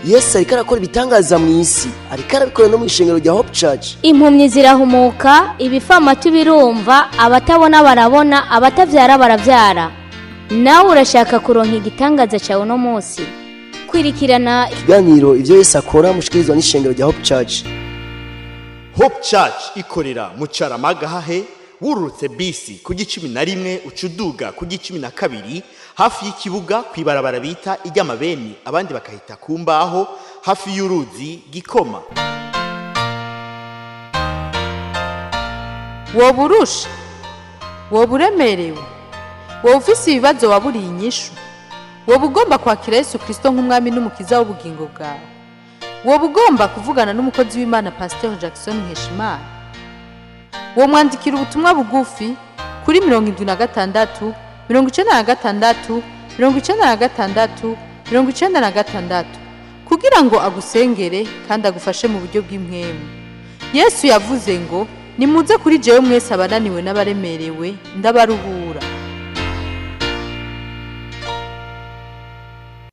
Yesu ariko arakora ibitangaza mu isi, ariko arabikora no mu ishengero rya Hope Church. Impumyi zirahumuka, ibifamatu birumva, abatabona barabona, abatavyara baravyara. Nawe urashaka kuronka igitangaza cyawe uno munsi? Kwirikirana ikiganiro Ivyo Yesu Akora mushikirizwa n'ishengero rya Hope Church. Hope Church ikorera mu Caramagahahe. Wururutse bisi ku 11, uca uduga ku 12, hafi y'ikibuga, ku ibarabara bita iry'amabeni, abandi bakahita ku mbaho, hafi y'uruzi Gikoma. Woba urusha, woba uremerewe, woba ufise ibibazo waburiye inyishu, woba ugomba kwakira Yesu Kirisito nk'umwami n'umukiza w'ubugingo bwawe, woba ugomba kuvugana n'umukozi w'Imana Pasiteri Jackson Nkeshimana, womwandikira ubutumwa bugufi kuri 76 96 96 96 kugira ngo agusengere kandi agufashe mu buryo bw'impwemu. Yesu yavuze ngo: "Nimuze kuri jewe mwese abananiwe n'abaremerewe, ndabaruhura."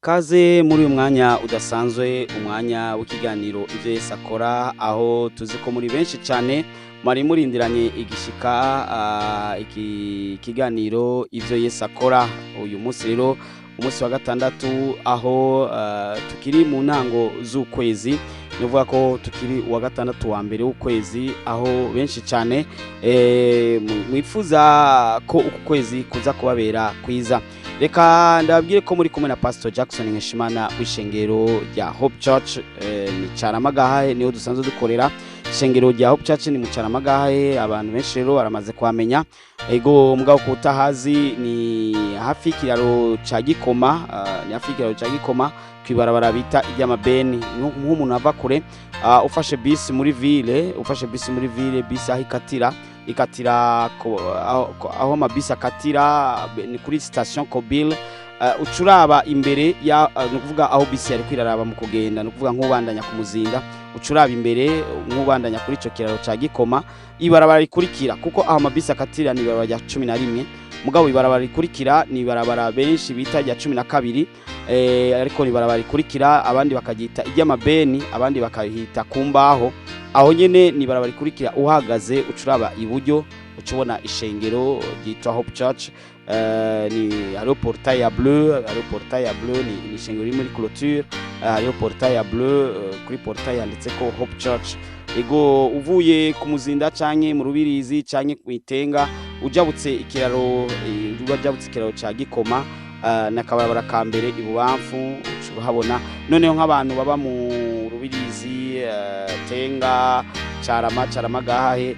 Kaze muri uyu mwanya udasanzwe, umwanya w'ikiganiro Ibyo Yesu Akora, aho tuzi ko muri benshi cyane mwari murindiranye igishika iki kiganiro Ibyo Yesu Akora. Uyu munsi rero, umunsi wa gatandatu, aho tukiri mu ntango z'ukwezi, ni ukuvuga ko tukiri uwa gatandatu wa mbere w'ukwezi, aho benshi cyane mwifuza ko uku kwezi kuza kubabera kwiza. Reka ndababwire ko muri kumwe na Pastor Jackson Nkeshimana w'ishengero rya Hope Church, ni Caramagahahe, niho dusanzwe dukorera. Ishengero rya Hope Church ni mu Caramagahahe, abantu benshi rero baramaze kuhamenya. Ego, mugabo kutahazi, ni hafi y'ikiraro ca Gikoma, ni hafi y'ikiraro ca Gikoma, kwibarabara bita iry'amabeni. Nk'umuntu ava kure, ufashe bisi muri ville, ufashe bisi muri ville, bisi aho ikatira, ikatira aho amabisi akatira ni kuri station Kobil. Ucuraba imbere ya, ni ukuvuga aho bisi yari kwiraraba mu kugenda, ni ukuvuga nk'ubandanya ku Muzinda, ucuraba imbere nk'ubandanya kuri ico kiraro ca Gikoma, ibarabara rikurikira, kuko aho amabisi akatira ni ibarabara rya 11, mugabo ibarabara rikurikira ni ibarabara benshi bita rya 12, ariko ni ibarabara rikurikira, abandi bakaryita iry'amabeni, abandi bakahita ku mbaho. Aho nyene ni ibarabara rikurikira, uhagaze ucuraba iburyo uca ubona ishengero ryitwa Hope Church. Ni hariho portail ya bleu, hariho portail ya bleu, ni ishengero riri muri clôture, hariho portail ya bleu, kuri portail yanditseko Hope Church. Ego, uvuye ku Muzinda canke mu Rubirizi canke kwitenga, ujabutse ikiraro, ujabutse ikiraro ca Gikoma, nakabarabara ka mbere ibubamfu, uca uhabona. Noneho nk'abantu baba mu Rubirizi, Tenga, Carama, Caramagahahe,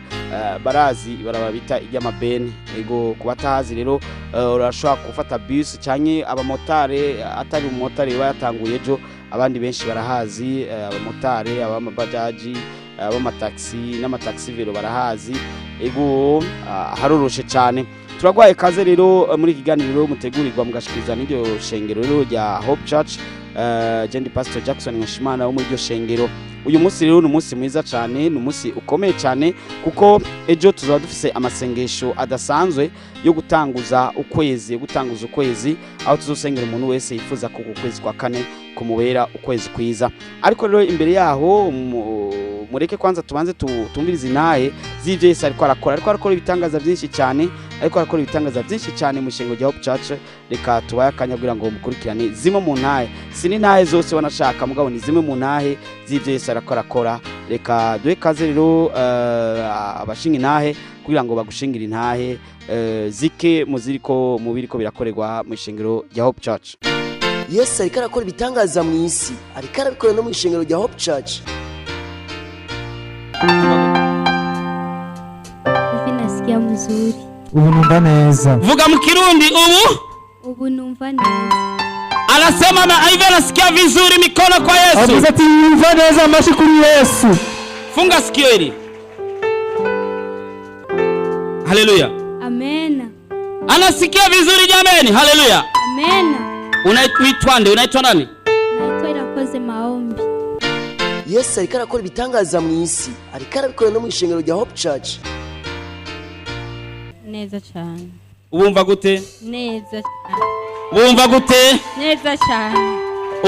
barazi ibarabara bita iry'amabeni. Ego, ku batahazi rero, urashobora gufata bus canke abamotare, atari umumotari biba yatanguye ejo, abandi benshi barahazi, abamotare, abamabajaji, abamataxi n'amataxi vélo barahazi. Ego, haroroshe cyane. Turagwaye kaze rero muri iki kiganiro mutegurirwa mugashikirizwa n'iryo shengero rero rya Hope Church. Jendi Pastor Jackson Nkeshimana wo muri iryo shengero. Uyu munsi rero ni umunsi mwiza cyane, ni umunsi ukomeye cyane, kuko ejo tuzaba dufise amasengesho adasanzwe yo gutanguza ukwezi, yo gutanguza ukwezi, aho tuzosengera umuntu wese yifuza ko uku kwezi kwa kane kumubera ukwezi kwiza. Ariko rero imbere yaho, mureke kwanza tubanze tumvirize intahe z'ivyo Yesu ariko arakora. Ariko arakora ibitangaza byinshi cyane, ariko arakora ibitangaza byinshi cyane mu ishengero rya Hope Church. Reka tubaye akanya kugira ngo mukurikirane zimwe mu ntahe, si n'intahe zose wanashaka, mugabo ni zimwe mu ntahe z'ivyo Yesu ariko arakora. Reka duhe kaze rero abashinga intahe kugira ngo bagushingire intahe zike mu ziriko mu biriko birakorerwa mu ishengero rya Hope Church. Yesu ariko arakora ibitangaza mu isi, ariko arabikora no mu ishengero rya Hope Church. Hivi nasikia mzuri. Ubu numva neza. Vuga mu Kirundi ubu. Ubu numva neza. Anasema na hivi anasikia vizuri, mikono kwa Yesu. Avuze ati yumva neza, amashyi kuri Yesu. Funga sikio hili. Haleluya. Amena. Anasikia vizuri jameni. Haleluya. Amena. Unaitwa nde? Unaitwa nani? Naitwa Irakoze Maombi. Yesu ariko arakora ibitangaza mu isi, ariko arabikora no mu ishengero rya Hope Church. Neza cyane. Ubumva gute? Neza cyane. Bumva gute? Neza cyane.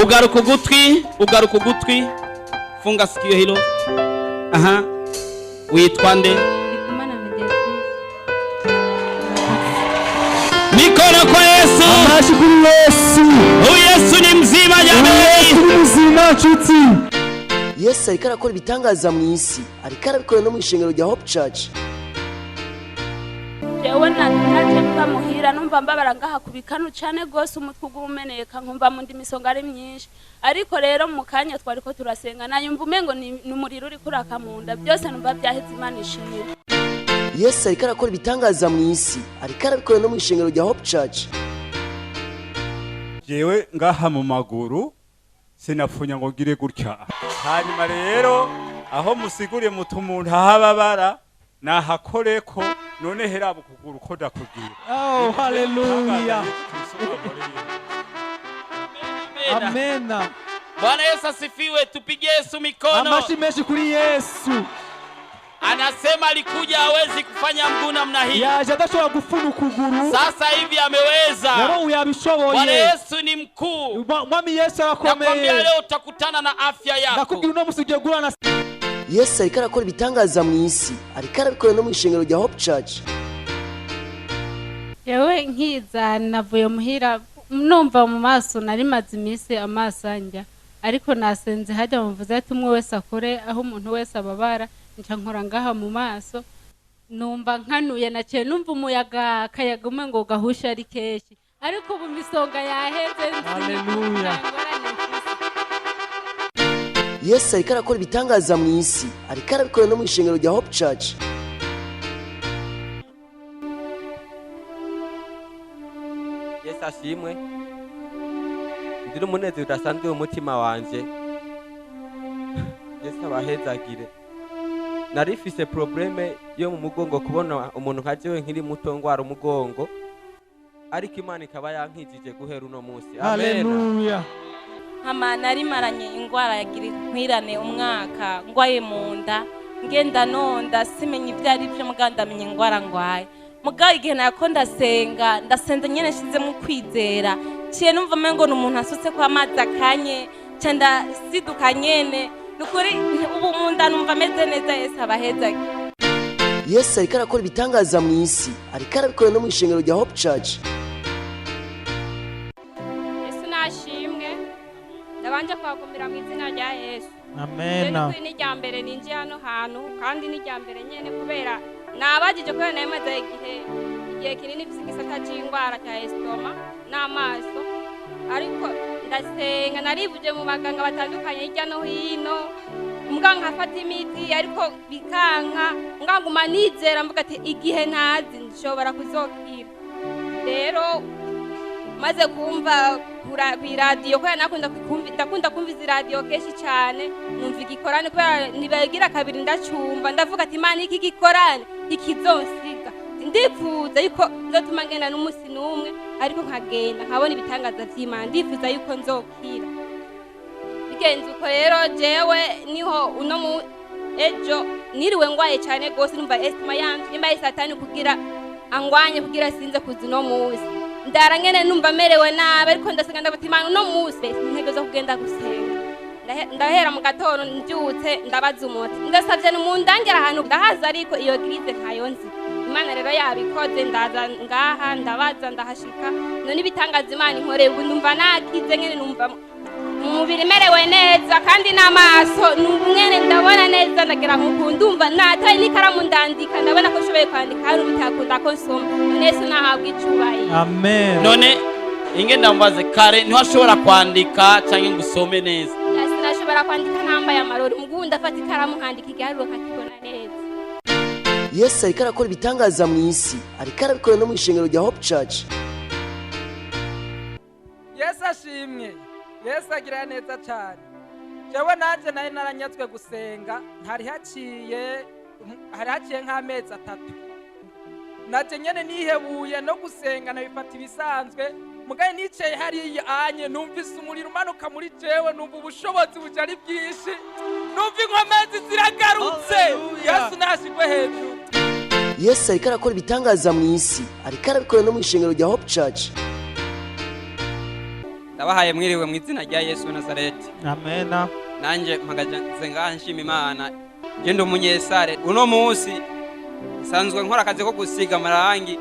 Ugaruka ugutwi, ugaruka ugutwi. Funga sikio hilo. Aha. Witwa nde? Ndikumana Mediatrice. Mikono kwa Yesu. Amashyi kuri Yesu. Huyu Yesu ni mzima jamani. Yesu ni muzima nshuti. Yesu ariko arakora ibitangaza mu isi, ariko arabikora no mu ishengero rya Hope Church. Jewe naje mva muhira numva mbabara ngaha ku bikanu cane gose, umutwe uguma umeneka, nkumva mu ndimi isonga ari myinshi. Ariko rero mu kanya twariko turasenga nayumva umengo ni umuriro uriko uraka mu nda, byose numva vyaheze. Imana ishimwe. Yesu ariko arakora ibitangaza mu isi, ariko arabikora no mu ishengero rya Hope Church. Jewe ngaha mu maguru sinapfunya ngo ngire gutya. Hanyuma rero aho musiguriye muti umuntu ahababara nahakoreko, none heraba ukuguru ko ndakugira. Oh, haleluya. Amena. Bwana Yesu asifiwe. Tupige Yesu mikono. Amashyi menshi kuri Yesu. Anasema alikuja hawezi kufanya mguu namna hii. Yaje adashobora gufuna ukuguru. Sasa hivi ameweza. Rero ubu yabishoboye. Bwana Yesu ni mkuu. Mwami Yesu Nakwambia arakomeye. leo utakutana na afya yako. Ndakubwira uno musi ugiye guhura na Yesu ariko arakora ibitangaza mu isi, ariko arabikora no mu ishengero rya Hope Church. Yewe, nkiza navuye muhira numva mu maso nari maze iminsi amaso anjya, ariko nasenze hajya muvuze ati umwe wese akore aho umuntu wese ababara, nca nkora ngaha mu maso, numva nkanuye, naciye numva umuyaga, akayaga umwe ngo gahushe ari kenshi, ariko ubu imisonga yaheze. Haleluya. Yesu ariko arakora ibitangaza mu isi, ariko arabikora no mu ishengero rya Hope Church. Yesu ashimwe. Ndiri umunezero udasanzwe mu mutima wanje. Yesu abahezagire. Narifise problème yo mu mugongo, kubona umuntu nka jewe nkiri muto ngwara umugongo, ariko Imana ikaba yankijije guhera uno munsi. Amen. Haleluya. Hama narimaranye ingwara yagira nkwirane umwaka, ngwaye mu nda, ngenda nonda, simenye ibyo ari byo, mugabo ndamenya ingwara ngwaye. Mugabo igihe nako ndasenga, ndasenza nyene nshizemo ukwizera, ciye numva umengo ni umuntu asutse ko amazi akanye, ca ndasiduka nyene. Nukuri ubu mu nda numva ameze neza. Yesu abahezage. Yesu ariko arakora ibitangaza mu isi, ariko arabikora no mu ishengero rya Hope Church. Yesu nashimwe. Ndabanje kuhagumira mu izina rya Yesu. Amena. Ni irya mbere ninjiye hano hantu, kandi ni irya mbere nyene kubera nabajije, kubera nari maze igihe kinini mfise igisata c'ingwara cya estomac n'amaso. Ariko ndasenga, narivuje mu baganga batandukanye hirya no hino, mbwa nkafata imiti ariko bikanka, mbwa nguma nizera mvuga ati igihe ntazi nshobora kuzokira. Rero maze kumva kw'iradiyo, kubera nakunda ndakunda kumva izi radiyo kenshi cyane, numva igikorane kubera ntibagira kabiri, ndacumva, ndavuga ati Imana, iki gikorane ikizonsiga, ndifuza yuko nzotuma ngenda n'umunsi n'umwe, ariko nkagenda nkabona ibitangaza vy'Imana, ndifuza yuko nzokira. Bigenze uko rero, jewe niho uno mu ejo niriwe ngwaye cyane gose, numva estomac yanje nimba ari Satani kugira angwanye kugira sinze kuza uno munsi. Ndara ngene numva merewe nabi, ariko ndasenga, ndavuga Imana, uno munsi ntegerezwa kugenda gusenga. Ndahera mu gatondo mbyutse, ndabaza umuti, ndasabye nimundangira ahantu ndahaza, ariko iyo église ntayo nzi. Imana rero yabikoze, ndaza ngaha, ndabaza, ndahashika. None ibitangaza Imana inkoreye, ubu ndumva nakize nyene, numva mu mubiri merewe neza, kandi n'amaso numva mwene ndabona neza. Ndagira nkuku ndumva nataye n'ikaramu ndandika, ndabona ko nshoboye kwandika, hari ubutakunda ko nsoma. None Yesu nahabwa icubahiro. Amen. None inge ndambaze, kare ntiwashobora kwandika cyangwa ngo usome neza? Sinashobora kwandika ntambaye amarori, mugubu ndafata ikaramu nkandika igiharuro nkakibona neza. Yesu ariko arakora ibitangaza mu isi, ariko arabikora no mu ishengero rya Hope Church. Yesu ashimwe. Yesu agira neza cyane. Jewe nanjye nari naranyatswe gusenga, ntari haciye, hari haciye nk'amezi 3, najye nyene nihebuye no gusenga, nabifata ibisanzwe. Mugaye nicaye hariya anye, numvise umuriro umanuka muri jewe, numva ubushobozi buja ari bwinshi, numva inkomezi ziragarutse. Yesu nashigwe hejuru. Yesu ariko arakora ibitangaza mu isi, ariko arabikora no mu ishengero rya Hope Church. Ndabahaye mwiriwe mu izina rya Yesu wa Nazareti. Amena. Nanje mpagaze ngaha nshima Imana. Je ndi umunyesare. Uno munsi nsanzwe nkora akazi ko gusiga amarangi.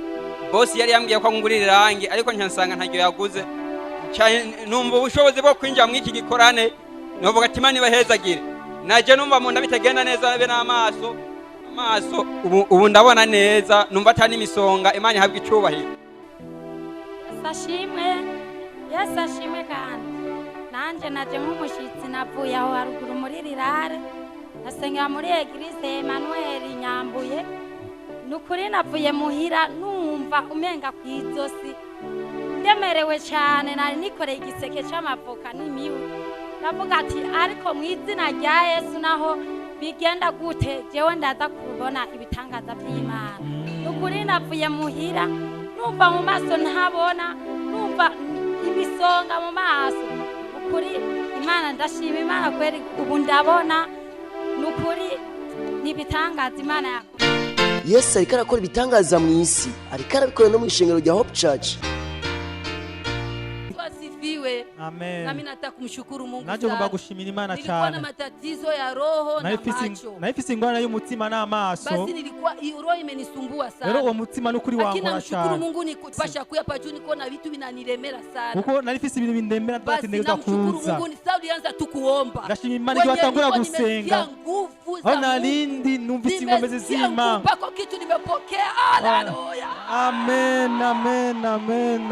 Bosi yari yambwiye ko angurira irangi ariko ncansanga ntaryo yaguze. Nca numva ubushobozi bwo kwinjira mw'iki gikorane. Novuga ati Imana ibahezagire. Naje numva mu nda bitagenda neza be n'amaso. Amaso ubu ndabona neza, numva ata n'imisonga. Imana ihabwa icubahiro. Yesu ashimwe, Yesu ashimwe. Kandi nanje naje nk'umushitsi, navuye aho haruguru muri rirare, nasengera muri église Emmanuel Nyambuye. Ni ukuri navuye muhira numva umenga ku izosi ndemerewe cyane, nari nikoreye igiseke c'amavoka n'imiwi. Ndavuga ati ariko mu izina rya Yesu, naho bigenda gute, jewe ndaza kubona ibitangaza by'Imana. Ni ukuri navuye muhira numva mu maso ntabona, numva imisonga mu maso. Ukuri Imana, ndashima Imana kweri, ubu ndabona. Ni ukuri ni ibitangaza Imana yakoze. Yesu ariko arakora ibitangaza mu isi, ariko arabikora no mu ishengero rya Hope Church. Asifiwe. Amen. Nami nataka kumshukuru Mungu Naje ngomba sana. gushimira Imana Nilikuwa na cyane. matatizo ya roho na macho. Nari mfise ingorane y'umutima n'amaso. Basi nilikuwa roho imenisumbua Rero sana. uwo mutima n'ukuri Lakini wankora namshukuru cyane. Mungu nikupasha kuya pa juu, niko na vitu vinanilemera sana. Kuko nari mfise ibintu bindemera, Basi ndatinda namshukuru kuza. Mungu ni sawa ulianza tu kuomba. Ndashima Imana igihe Kwenye watangura nilikuwa nimesikia gusenga. nguvu za Aho Mungu. narindi numvise ingombe Nimesikia z'Imana. nguvu pako kitu nimepokea. Haleluya. Amen, amen, amen.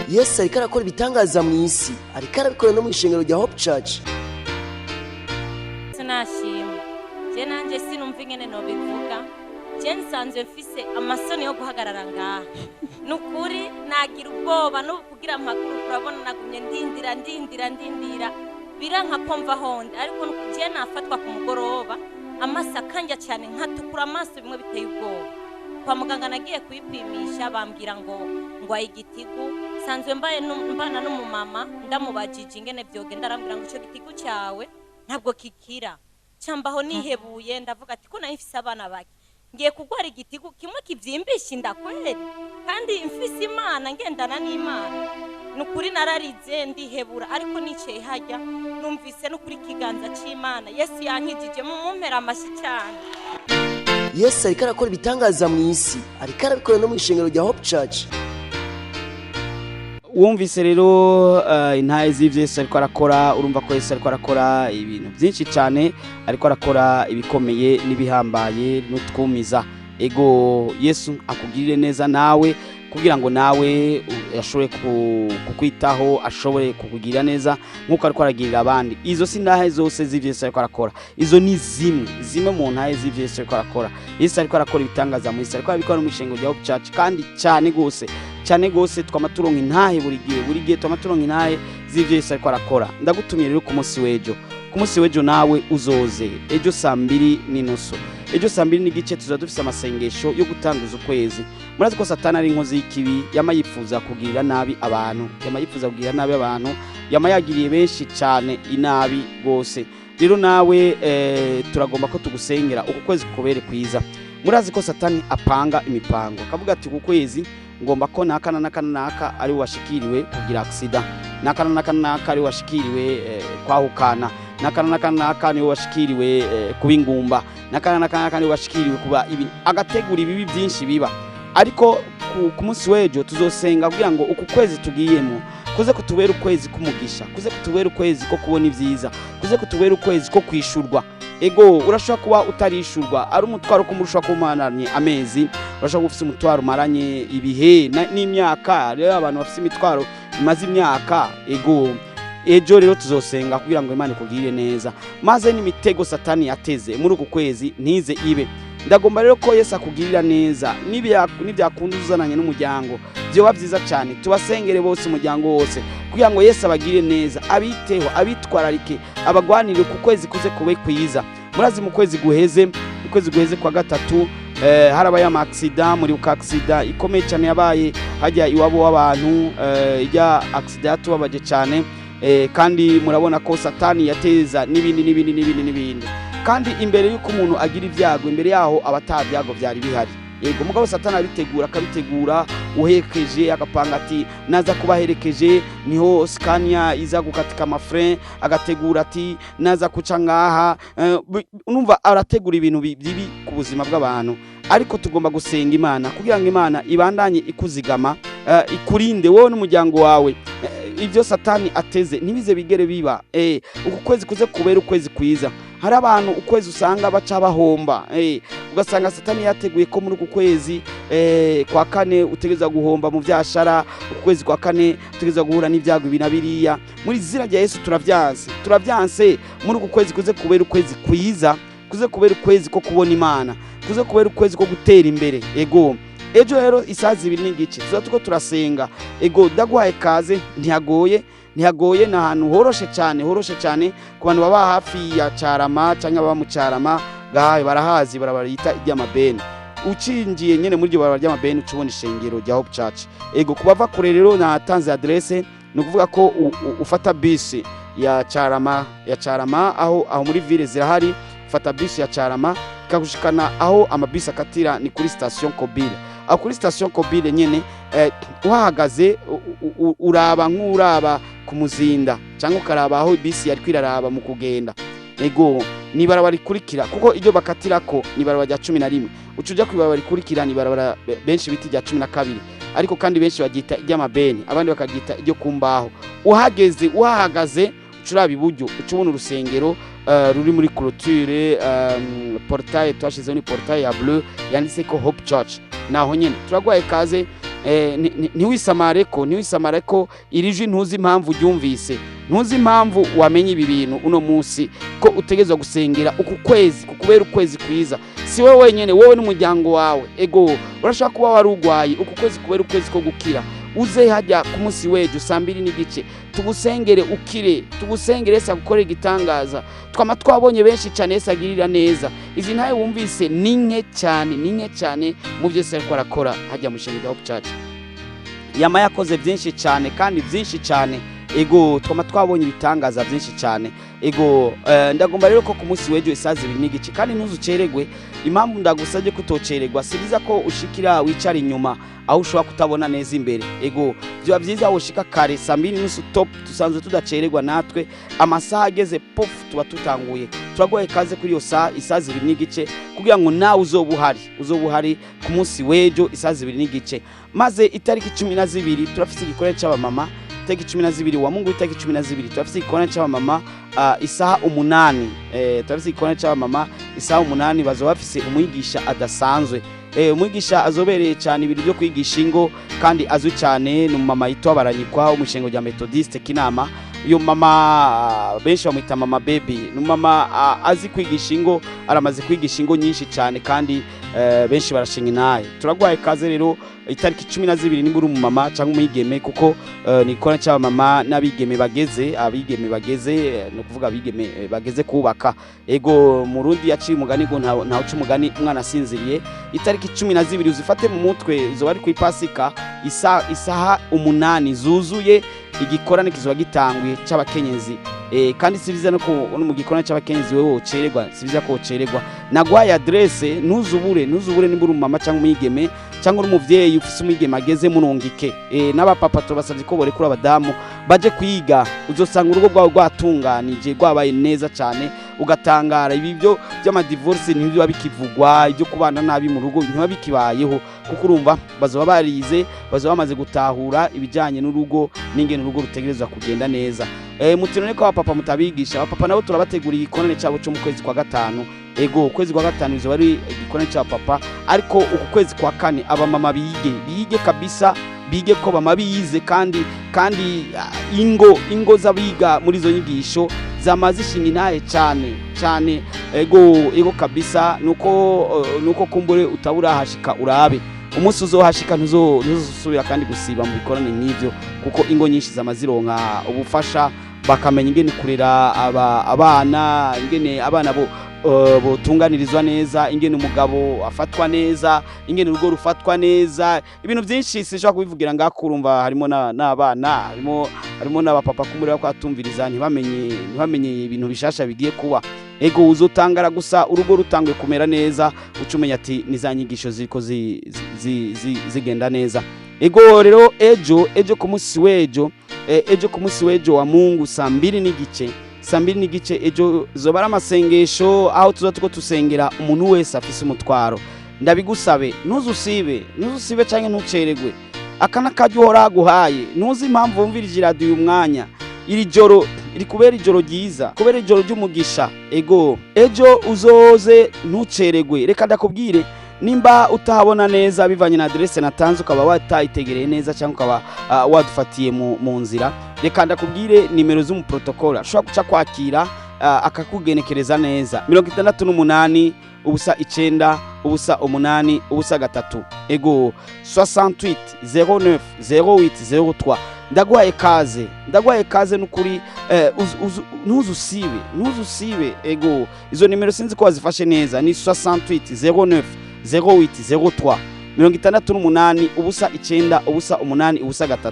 Yesu ariko arakora ibitangaza mu isi, ariko arabikora no mu ishengero rya Hope Church. Sinashima je, nanje sinumva ingene nobivuga. Je nsanzwe mfise amasoni yo guhagarara ngaha, nukuri nagira ubwoba n'ubu kugira mpaguruke. Urabona nagumye ndindira, ndindira, ndindira, biranka ko mva honde. Ariko je nafatwa ku mugoroba, amaso akanja cyane, nkatukura amaso bimwe biteye ubwoba. Kwa muganga nagiye kuyipimisha, bambwira ngo ngwaye igitigu. Sanzwe mbaye mbana n'umumama, ndamubajije ingene vyogenda, arambwira ngo ico gitigu cyawe ntabwo kikira. Cambaho nihebuye, ndavuga ati ko nayo mfise abana bake, ngiye kugwara igitigu kimwe kivyimbisha inda kweri, kandi mfise Imana, ngendana n'Imana? Nukuri nararize ndihebura, ariko nicaye hajya numvise nukuri ikiganza c'Imana. Yesu yankijije, mumumpera amashyi cyane. Yesu ariko arakora ibitangaza mu isi, ariko arabikora no mu ishengero rya Hope Church. Wumvise rero intahe z'ivyo Yesu ariko arakora. Urumva ko Yesu ariko arakora ibintu byinshi cyane, ariko arakora ibikomeye n'ibihambaye n'utwumiza. Ego, Yesu akugirire neza nawe, kugira ngo nawe ashobore kukwitaho, ashobore kukugirira neza nk'uko ariko aragirira abandi. Izo si ntahe zose z'ivyo Yesu ariko arakora, izo ni zimwe zimwe mu ntahe z'ivyo Yesu ariko arakora. Yesu ariko arakora ibitangaza mu isi, ariko arabikora no mu ishengero rya Hope Church, kandi cyane gose, cyane gose. Twama turonka intahe buri gihe, buri gihe twama turonka intahe z'ivyo Yesu ariko arakora. Ndagutumiye rero ku munsi w'ejo, ku munsi w'ejo nawe uzoze ejo 2:30, ejo 2:15 tuza dufise amasengesho yo gutanguza ukwezi. Murazi ko Satani ari inkozi y'ikibi, yama yifuza kugirira nabi abantu, yama yifuza kugirira nabi abantu, yama yagiriye benshi cyane inabi rwose. Rero nawe turagomba ko tugusengera uku kwezi kukubere kwiza. Murazi ko Satani apanga imipango, akavuga ati ku kwezi ngomba ko naka na naka na naka ari washikiriwe kugira accident, naka na naka na naka ari washikiriwe kwahukana, naka na naka na naka ni washikiriwe kuba ingumba, naka na naka na naka ni washikiriwe kuba ibi, agategura ibibi byinshi biba. Ariko ku munsi w'ejo tuzosenga kugira ngo uku kwezi tugiyemo kuze kutubera ukwezi k'umugisha, kuze kutubera ukwezi ko kubona ibyiza, kuze kutubera ukwezi ko kwishurwa. Ego, urashobora kuba utarishurwa, ari umutwaro ko urashobora kuba umaranye amezi, urashobora kuba ufise umutwaro umaranye ibihe n'imyaka. Rero abantu bafise imitwaro imaze imyaka, ego, ejo rero tuzosenga kugira ngo Imana ikugirire neza, maze n'imitego Satani yateze muri uku kwezi ntize ibe. Ndagomba rero ko Yesu akugirira neza. Nibyakunda uzananye n'umuryango, byoba byiza cyane. Tubasengere bose, umuryango wose, kugira ngo Yesu abagirire neza, abiteho, abitwararike, abagwanire ku kwezi kuze kube kwiza. Murazi mu kwezi guheze, mu kwezi guheze kwa gatatu, harabaye ama accident. Muri uka accident ikomeye cyane yabaye hajya iwabo w'abantu, ijya accident yatubabaje cyane, kandi murabona ko Satani yateza n'ibindi n'ibindi n'ibindi n'ibindi. Kandi imbere y'uko umuntu agira ibyago, imbere yaho aba ata byago byari bihari. Yego, mugabo Satani abitegura, akabitegura uherekeje, agapanga ati naza kubaherekeje niho Scania iza gukatika amafrein, agategura ati naza kuca ngaha. Urumva arategura ibintu bibi ku buzima bw'abantu. Ariko tugomba gusenga Imana kugira ngo Imana ibandanye ikuzigama, ikurinde wowe n'umuryango wawe. Ibyo Satani ateze ntibize bigere biba. Uku kwezi kuze kubera ukwezi kwiza. Hari abantu ukwezi usanga baca bahomba, ugasanga Satani yateguye ko muri uku kwezi kwa kane utegereza guhomba mu byashara, uku kwezi kwa kane utegereza guhura n'ibyago ibi na biriya. Muri izina rya Yesu turavyanse, turavyanse. Muri uku kwezi kuze kubera ukwezi kwiza, kuze kubera ukwezi ko kubona Imana, kuze kubera ukwezi ko gutera imbere. Ego, ejo rero isaha 2:30 tuza tuko turasenga. Ego, ndaguhaye kaze, ntihagoye, ntihagoye, ni ahantu horoshe cyane, horoshe cyane ku bantu baba hafi ya Carama cyangwa baba mu Carama gahaye barahazi, barabarita iry'amabeni. Ucinjiye nyene muri iryo barabara ry'amabeni uca ubona ishengero rya Hope Church. Ego, kubava kure rero natanze adresse, ni ukuvuga ko ufata bisi ya Carama, ya Carama aho muri ville zirahari, ufata bisi ya Carama ikagushikana aho amabisi akatira, ni kuri station Kobile. Aho kuri station Kobile nyene, uhahagaze uraba nk'uraba ku Muzinda cyangwa ukaraba aho bisi yari kwiraraba mu kugenda. Ego, ni barabara rikurikira, kuko iryo bakatirako ni barabara rya 11. Uca uja kw'ibarabara rikurikira, ni barabara benshi bita irya 12, ariko kandi benshi baryita iry'amabeni, abandi bakaryita iryo ku mbaho. Uhageze, uhahagaze, uca uraba iburyo, uca ubona urusengero ruri muri clôture, portail twashizeho ni portail ya bleu yanditse ko Hope Church. Naho nyene turaguhaye kaze. Ntiwisamare ko, ntiwisamare ko iri jwi ntuzi impamvu uryumvise, ntuzi impamvu wamenye ibi bintu uno munsi, ko utegerezwa gusengera uku kwezi kukubera ukwezi kwiza. Si wowe wenyene, wowe n'umuryango wawe. Ego, urashobora kuba wari urwaye, uku kwezi kubera ukwezi ko gukira. Uze hajya ku munsi w'ejo saa 2:15 tugusengere ukire, tugusengere Yesu agukorere igitangaza. Twama twabonye benshi cyane Yesu agirira neza. Izi ntaye wumvise ni nke cyane, ni nke cyane mu byo Yesu ariko arakora hajya mu shengero rya Hope Church. Yama yakoze byinshi cyane kandi byinshi cyane. Ego, twama twabonye ibitangaza byinshi cyane. Ego, ndagomba rero ko ku munsi w'ejo isaha 2:15, kandi ntuzuceregwe. Impamvu ndagusabye kutoceregwa, si byiza ko ushikira wicara inyuma aho ushobora kutabona neza imbere. Ego, byaba byiza ushika kare saa 2:30 top, dusanzwe tudaceregwa natwe, amasaha ageze pof tuba tutanguye. Turaguhaye ikaze kuri iyo saha isaha 2:15 kugira ngo nawe uzobe uhari, uzobe uhari ku munsi w'ejo isaha 2:15. Maze itariki 12 turafise igikorwa c'abamama. Itariki 12 wa Mungu, itariki 12 turafise igikorwa c'abamama, isaha 8. Turafise igikorwa c'abamama isaha 8, bazoba bafise umwigisha adasanzwe. Umwigisha azobereye cyane ibintu byo kwigisha ingo kandi azwi cyane, ni umumama yitwa Baranyikwa wo mu ishengo rya Methodiste Kinama. Uyu mama benshi bamwita mama baby, ni umumama azi kwigisha ingo, aramaze kwigisha ingo nyinshi cyane kandi benshi barashinga inaye. Turaguhaye ikaze rero itariki 12 nimba uri umumama cyangwa umwigeme, kuko ni igikorwa c'abamama n'abigeme bageze, abigeme bageze, ni ukuvuga abigeme bageze kubaka. Ego, mu Rundi yaciye umugani ngo nta uca umugani umwana asinziriye. Itariki 12 uzifate mu mutwe, izoba ari ku Ipasika, isaha 8 zuzuye, igikorane kizoba gitanguye c'abakenyezi. Kandi si byiza no mu gikorane c'abakenyezi wewe wocererwa, si byiza ko wocererwa. Naguhaye adresse, ntuzubure, ntuzubure nimba uri umumama cyangwa umwigeme cyangwa uri umuvyeyi ufise umwigeme ageze murungike. N'abapapa turabasavye ko borekura abadamu baje kwiga, uzosanga urugo rwawe rwatunganije rwabaye neza cyane, ugatangara. Ibi byo by'amadivorce ntibiba bikivugwa, ibyo kubana nabi mu rugo ntibiba bikibayeho, kuko urumva bazoba barize, bazoba bamaze gutahura ibijanye n'urugo n'ingene urugo rutegerezwa kugenda neza. Mutinone ko abapapa mutabigisha, abapapa nabo turabateguriye igikorane cabo cyo mu kwezi kwa 5. Ego, ukwezi kwa 5 bizoba ari igikorane c'abapapa, ariko uku kwezi kwa 4 abamama bige, bige kabisa, bige ko bama bize, kandi ingo z'abiga muri izo nyigisho zama zishinga intahe cyane cyane. Ego, ego kabisa, nuko kumbure utabura hashika urabe umunsi uzohashika ntuzosubira kandi gusiba mu bikorane nk'ivyo, kuko ingo nyinshi zama zironka ubufasha, bakamenya ingene kurera abana, ingene abana bo botunganirizwa neza, ingene umugabo afatwa neza, ingene urugo rufatwa neza. Ibintu byinshi sinshobora kubivugira ngako, urumva harimo n'abana, harimo n'abapapa kumureba ko atumviriza, ntibamenye ibintu bishasha bigiye kuba. Ego, uzotangara gusa urugo rutanguye kumera neza, uca umenya ati ni za nyigisho ziriko zigenda neza. Ego rero, ejo ku munsi w'ejo, ejo ku munsi w'ejo wa Mungu, 2:30, 2:30 ejo zoba ari amasengesho, aho tuza tuko tusengera umuntu wese afise umutwaro. Ndabigusabe, ntuzusibe, ntuzusibe canke ntuceregwe. Aka n'akaryo uhora aguhaye. Ntuzi impamvu wumvirije iradiyo uyu mwanya. Iri joro iri kubera ijoro ryiza, kubera ijoro ry'umugisha. Ego, ejo uzoze, ntuceregwe. Reka ndakubwire, nimba utahabona neza bivanye na adresse natanze, ukaba watayitegereye neza cyangwa ukaba wadufatiye mu nzira, reka ndakubwire nimero z'umuprotokole ashobora guca kwakira, akakugenekereza neza: 68 0 9 0 8 0 3. Ego, 68 09 08 03. Ndaguhaye kaze, ndaguhaye kaze nukuri. Ntuzusibe, ntuzusibe. Ego, izo nimero sinzi ko wazifashe neza, ni 68 09 08 03, 68 0 9 0 8 0 3.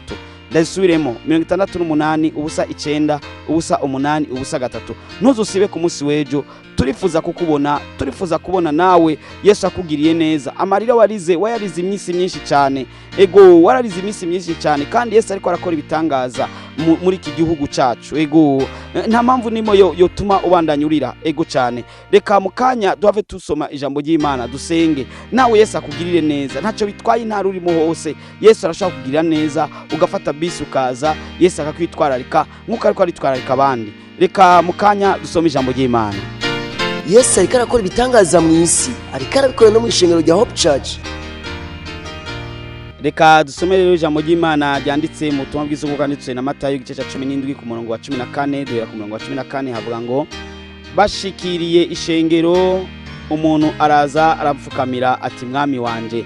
Ndazisubiremo: 68 0 9 0 8 0 3. Ntuzusibe ku munsi w'ejo. Turifuza kukubona, turifuza kubona nawe Yesu akugiriye neza. Amarira warize, wayarize iminsi myinshi cyane. Ego, wararize iminsi myinshi cyane, kandi Yesu ariko arakora ibitangaza muri iki gihugu cyacu. Ego, nta mpamvu nimo yo yotuma ubandanya urira. Ego cyane. Reka mu kanya duhave tusoma ijambo ry'Imana, dusenge, nawe Yesu akugirire neza. Ntacyo bitwaye intara urimo hose, Yesu arashobora kugirira neza, ugafata bisi ukaza, Yesu akakwitwararika nk'uko ariko aritwararika abandi. Reka mu kanya dusome ijambo ry'Imana. Yesu ariko arakora ibitangaza mu isi, ariko arabikora no mu ishengero rya Hope Church. Reka dusome rero ijambo ry'Imana ryanditse mu butumwa bwiza uko bwanditswe na Matayo, igice cya 17 ku murongo wa 14. Duhera ku murongo wa 14, havuga ngo: "Bashikiriye ishengero, umuntu araza arapfukamira ati: 'Mwami wanje,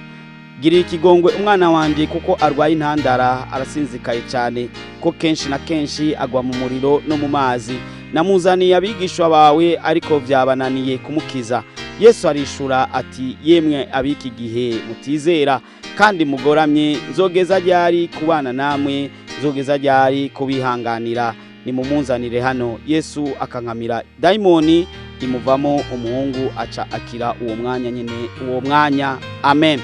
girira ikigongwe umwana wanje, kuko arwaye intandara, arasinzikaye cyane, ko kenshi na kenshi agwa mu muriro no mu mazi. Namuzaniye abigishwa bawe, ariko byabananiye kumukiza.' Yesu arishura ati: 'Yemwe ab'iki gihe mutizera kandi mugoramye, nzogeza ryari kubana namwe? Nzogeza ryari kubihanganira? Nimumunzanire hano.' Yesu akankamira dayimoni, imuvamo, umuhungu aca akira uwo mwanya nyine, uwo mwanya.'" Amen.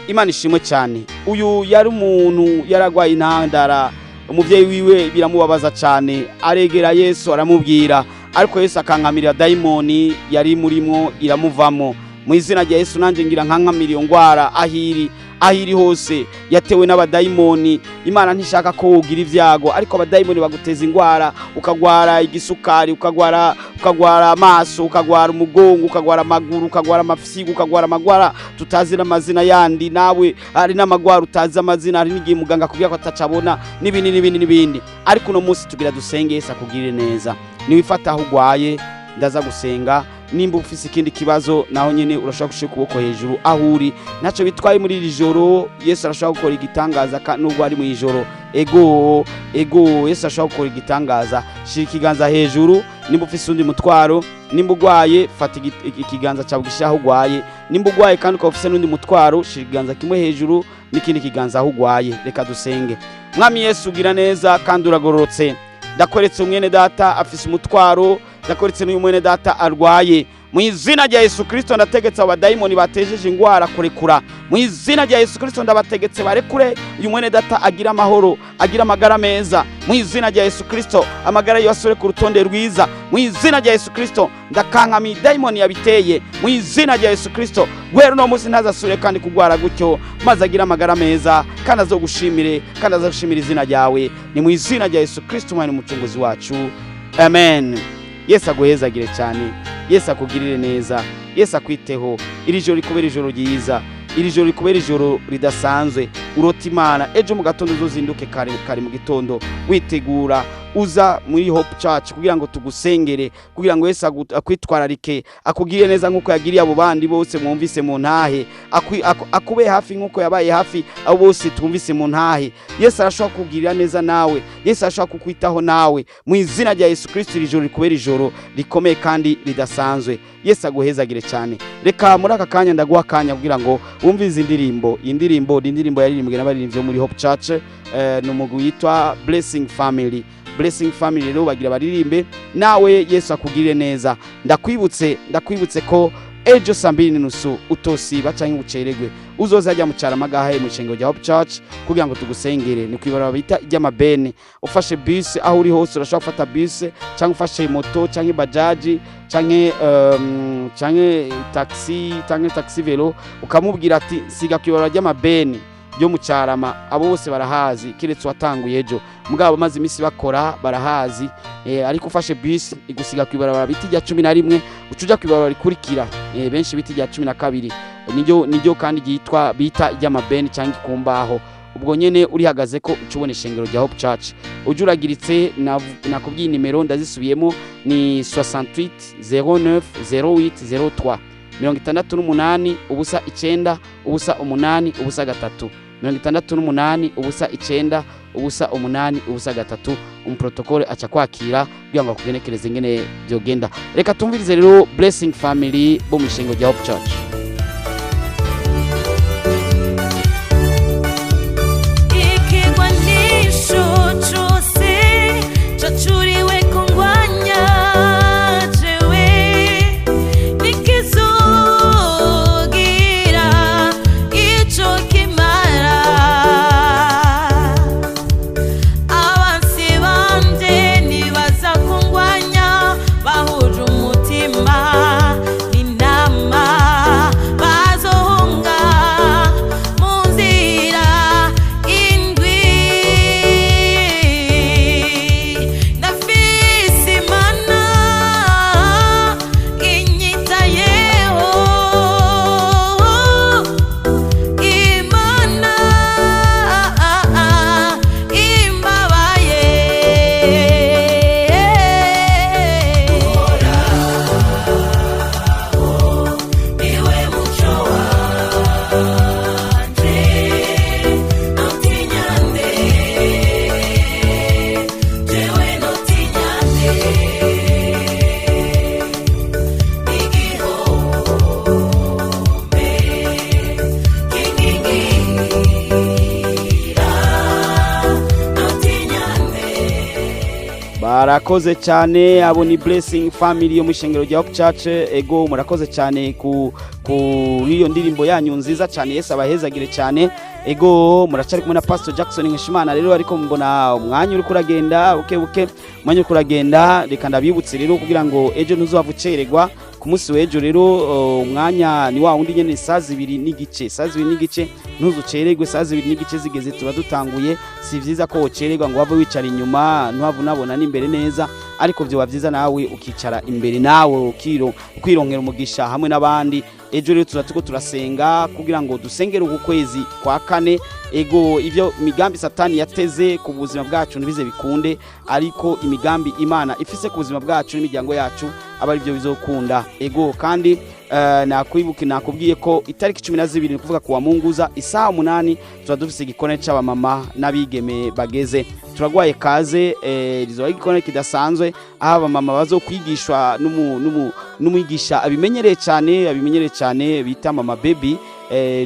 Imana ishimwe cyane. Uyu yari umuntu yaragwaye intandara. Umubyeyi wiwe biramubabaza cyane, aregera Yesu aramubwira, ariko Yesu akankamirira dayimoni yari murimo, iramuvamo. Mu izina rya Yesu, nanjye ngira nkankamira iyo ndwara ahiri, ahiri hose yatewe n'abadayimoni. Imana ntishaka ko ugira ibyago, ariko abadayimoni baguteza indwara, ukagwara igisukari, ukagwara amaso, ukagwara umugongo, ukagwara amaguru, ukagwara amafyigo, ukagwara amagwara tutazi n'amazina yandi. Nawe hari n'amagwara utazi amazina, hari n'igihe muganga akubwira ko atacabona, n'ibindi n'ibindi n'ibindi. Ariko uno munsi tugira dusenge, Yesu akugirire neza. Niwifata aho ugwaye, ndaza gusenga. Nimba ufise ikindi kibazo, naho nyene urashobora gushira ukuboko hejuru aho uri. Ntacyo bitwaye, muri iri joro Yesu arashobora gukora igitangaza nubwo ari mu ijoro. Ego, ego, Yesu arashobora gukora igitangaza. Shira ikiganza hejuru nimba ufise undi mutwaro. Nimba ugwaye, fata ikiganza cyawe gishyira aho ugwaye. Nimba ugwaye kandi ukaba ufise n'undi mutwaro, shira ikiganza kimwe hejuru n'ikindi kiganza aho ugwaye. Reka dusenge. Mwami Yesu, ugira neza kandi uragororotse. Ndakweretse umwene data afise umutwaro, ndakweretse n'uyu mwene data arwaye. Mu izina rya Yesu Kristo, ndategetse abadayimoni batejeje ingwara kurekura. Mu izina rya Yesu Kristo, ndabategetse barekure uyu mwene data, agira amahoro, agira amagara meza. Mu izina rya Yesu Kristo, amagara yiwe asubire ku rutonde rwiza. Mu izina rya Yesu Kristo, ndakankamiye dayimoni yabiteye. Mu izina rya Yesu Kristo, guhera uno munsi ntazasubire kandi kugwara gutyo, maze agire amagara meza, kandi azogushimire, kandi azogushimira izina ryawe. Ni mu izina rya Yesu Kristo, umwana umucunguzi wacu, amen. Yesu aguhezagire cyane, Yesu akugirire neza, Yesu akwiteho. Iri joro rikubera ijoro ryiza, iri joro rikubera ijoro ridasanzwe, urota Imana. Ejo mu gatondo uzozinduke kare kare mu gitondo, witegura uza muri Hope Church kugira ngo tugusengere, kugira ngo Yesu akwitwararike, akugirire neza nk'uko yagiriye abo bandi bose mwumvise mu ntahe, akube hafi nk'uko yabaye hafi abo bose twumvise mu ntahe. Yesu arashobora kukugirira neza nawe, Yesu arashobora kukwitaho nawe. Mu izina rya Yesu Kristo, iri joro rikubera ijoro rikomeye kandi ridasanzwe. Yesu aguhezagire cyane. Reka muri aka kanya ndaguha akanya kugira ngo wumve izi ndirimbo. Iyi ndirimbo ni indirimbo yaririmbwe n'abaririmbyi bo muri Hope Church, ni umugwi witwa Blessing Family. Blessing Family rero bagira baririmbe, nawe Yesu akugirire neza. Ndakwibutse ko ejo 2:30 utosiba canke uceregwe, uzoza ajya mu Caramagahe mu ishengero rya Hope Church kugira ngo tugusengere. Ni kwibaraba bita iry'amabene. Ufashe bus aho uri hose, urashobora gufata bus cyangwa ufashe moto cyangwa bajaji canke taxi canke taxi vélo, ukamubwira ati siga kwibaraba ry'amabene yo mu Carama. Abo bose barahazi, kiretse watanguye ejo, mugabo bamaze iminsi bakora barahazi. Ariko ufashe bus igusiga kwibarabara biti rya 11, uca uja kwibarabara rikurikira, benshi biti rya 12, niryo kandi ryitwa bita ry'amabeni cyangwa ikumbaho. Ubwo nyene urihagaze ko uca ubona ishengero rya Hope Church. Uje uragiritse, nakubwiye nimero, ndazisubiyemo, ni 68 09 08 03, 68 0 9 0 8 0 3, 68 0 9 0 8 0 3. Umuprotokole aca kwakira kugira ngo akugenekereze ingene byogenda. Reka tumvirize rero Blessing Family bo mu ishengero rya Hope Church. Ikigwanisho cose cacuriwe kungwanya jewe nikizogira ico kimara. Abansi banje nibaza kungwanya bahuje umutima n'inama, bazohunga mu nzira indwi. Ndafise Imana inyitayeho, Imana imbabaye. Niwe muco wanje, nutinyande, jewe nutinyande, igihome kinkingira, nutinyande. Barakoze cyane, abo ni Blessing Family yo mu ishengero rya Hope Church. Ego, murakoze cyane kuri iyo ndirimbo yanyu nziza cyane. Yesu abahezagire cyane. Ego, muracari kumwe na Pastor Jackson Nkeshimana rero, ariko mbona umwanya uri kuragenda buke buke, umwanya uri kuragenda. Reka ndabibutse rero kugira ngo ejo ntuzava ucererwa. Ku munsi w'ejo rero, umwanya ni wa wundi nyene, saa 2:30, saa 2:30, ntuzucererwe. Saa 2:30 zigeze tuba dutanguye. Si vyiza ko wocererwa ngo wave wicara inyuma, ntuhave unabona n'imbere neza, ariko vyoba vyiza nawe ukicara imbere, nawe ukironkera umugisha hamwe n'abandi. Ejo rero tuza turiko turasenga kugira ngo dusengere uku kwezi kwa kane. Ego, ivyo migambi Satani yateze ku buzima bwacu ntibize bikunde, ariko imigambi Imana ifise ku buzima bwacu n'imiryango yacu aba ari byo bizokunda. Ego, kandi nakwibuka nakubwiye ko itariki 12, ni kuvuga kuwa Munguza, isaha 8 tuba dufise igikone c'abamama n'abigeme bageze. Turagwaye kaze. Rizoba igikone kidasanzwe aho abamama bazokwigishwa n'umwigisha abimenyereye cyane bita Mama Baby.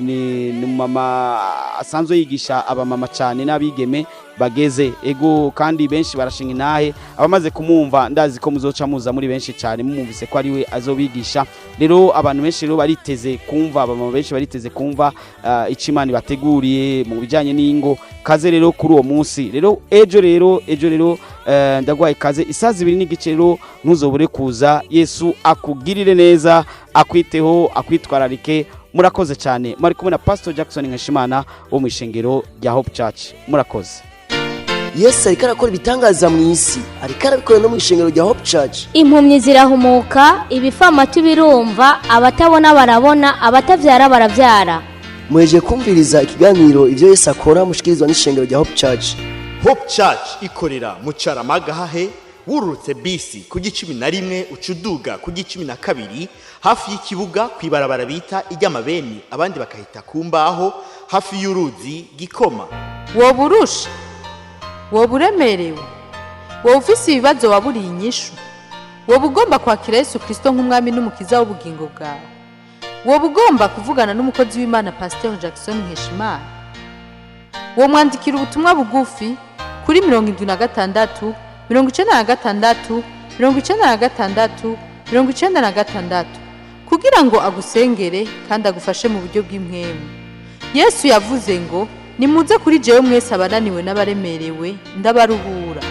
Ni mama asanzwe yigisha abamama cyane n'abigeme bageze. Ego, kandi benshi barashinga intahe abamaze kumwumva. Ndazi ko muzoca muza muri benshi cyane mumumvise ko ari we azobigisha. Rero abantu benshi rero bariteze kumva, abamama benshi bariteze kumva ico Imana ibateguriye mu bijanye n'ingo. Kaze rero kuri uwo munsi rero ejo rero, ndagwaye kaze isaha 2:30. Rero ntuzobure kuza. Yesu akugirire neza, akwiteho, akwitwararike. Murakoze cyane. Mwari kumwe na Pastor Jackson Nkeshimana wo mu ishengero rya Hope Church. Murakoze. Yesu ariko arakora ibitangaza mu isi, ariko arabikora no mu ishengero rya Hope Church. Impumyi zirahumuka, ibifamatu birumva, abatabona barabona, abatavyara baravyara. Muheje kumviriza ikiganiro Ibyo Yesu Akora, mushikirizwa n'ishengero rya Hope Church. Hope Church ikorera mu Caramagahahe, wururutse bisi ku 11 uca uduga ku 12, hafi y'ikibuga ku ibarabara bita iry'amabeni, abandi bakahita ku mbaho, hafi y'uruzi Gikoma. Woba urusha, woba uremerewe, woba ufise ibibazo waburiye inyishu, woba ugomba kwakira Yesu Kristo nk'umwami n'umukiza w'ubugingo bwawe, woba ugomba kuvugana n'umukozi w'Imana Pasteur Jackson Nkeshimana, womwandikira ubutumwa bugufi kuri 76. 96 96 96 kugira ngo agusengere kandi agufashe mu buryo bw'impwemu. Yesu yavuze ngo: "Nimuze kuri jewe mwese abananiwe n'abaremerewe, ndabaruhura."